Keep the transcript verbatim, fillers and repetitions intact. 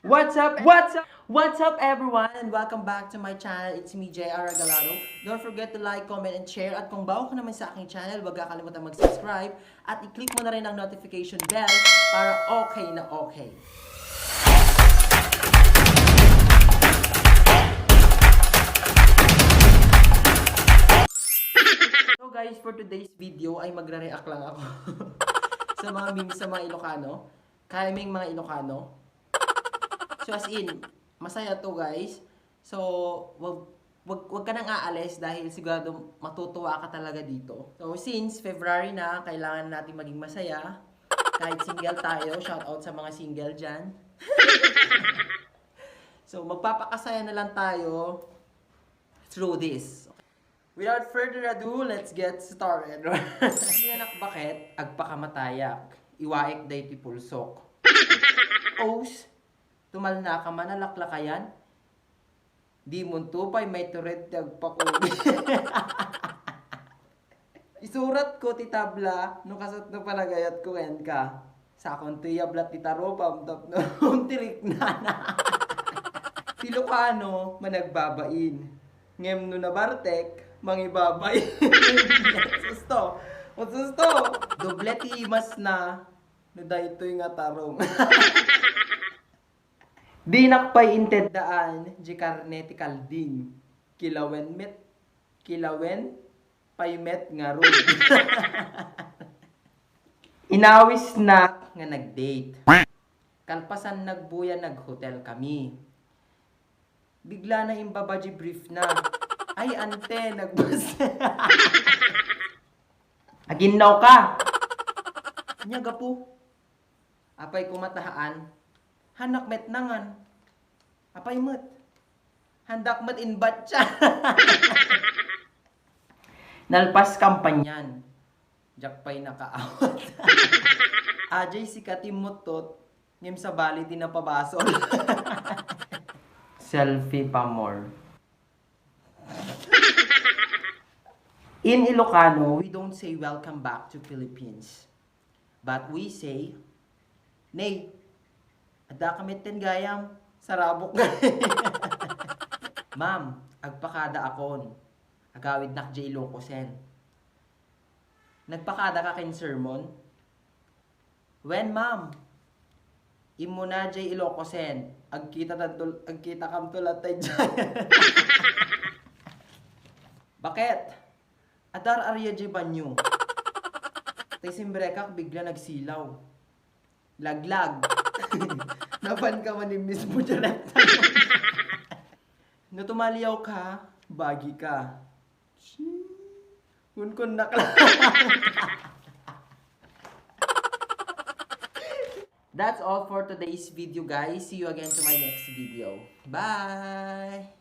What's up? What's up? What's up, everyone, and welcome back to my channel. It's me, J R Regalado. Don't forget to like, comment, and share. At kung bago ka naman sa aking channel, huwag kakalimutan mag-subscribe at i-click mo na rin ang notification bell para okay na okay. So guys, for today's video ay magre-react lang ako sa mga memes sa mga Ilocano. Kaya ming mga Ilocano. So as in, masaya to, guys. So, wag, wag, wag ka nang aalis dahil sigurado matutuwa ka talaga dito. So, since February na, kailangan natin maging masaya. Kahit single tayo, shout out sa mga single dyan. So, magpapakasaya na lang tayo through this. Without further ado, let's get started. Sinanak baket, agpakamatayak. Iwaek day ti pulsok. Os, tumal na ka man a laklakayan? Di mo to pay may tured ti agpakugi. Isurat ko ti tabla no kasat no panagayat ko kenka. Sakon to yablat ti tarupam tapno umtiriknana. Ti Ilocano, managbabain. Ngem no nabartek, mangibabain. Susto. Susto. Doble ti imas na no daytoy nga tarong. Dinak pay inteddaan, di karne ti kalding. Kilawen met, kilawen pay met ngarud. Inawisnak nga nag-date. Kalpasan nagbuya nag-hotel kami. Bigla na imbaba di brief na. Ay, ante, nagbas. Aginnaw ka. Nya gapu. Apay kumatahaan. Hanak met nangan. Apay met. Handak met inbat siya. Nalpas kampanyan. Diak pay nakaawat. Ajay sika ti muttot, ngem sabali ti napabasol. Selfie pa more. In Ilocano, we don't say welcome back to Philippines. But we say, Nay, adda ka metten gayam, sarabok nga. Ma'am, agpakada akon. Agawidnak jay Ilocosen. Nagpakada ka ken sermon? Wen, ma'am. Immuna jay Ilocosen. Agkita tanto, agkita kamto latta jay. Baket? Adar aria jay banyo. Tay simbrekak bigla nagsilaw. Laglag. Napan ka man mismo jay. No tumaliaw ka, bagi ka. Kunkunnak lang. That's all for today's video, guys. See you again to my next video. Bye!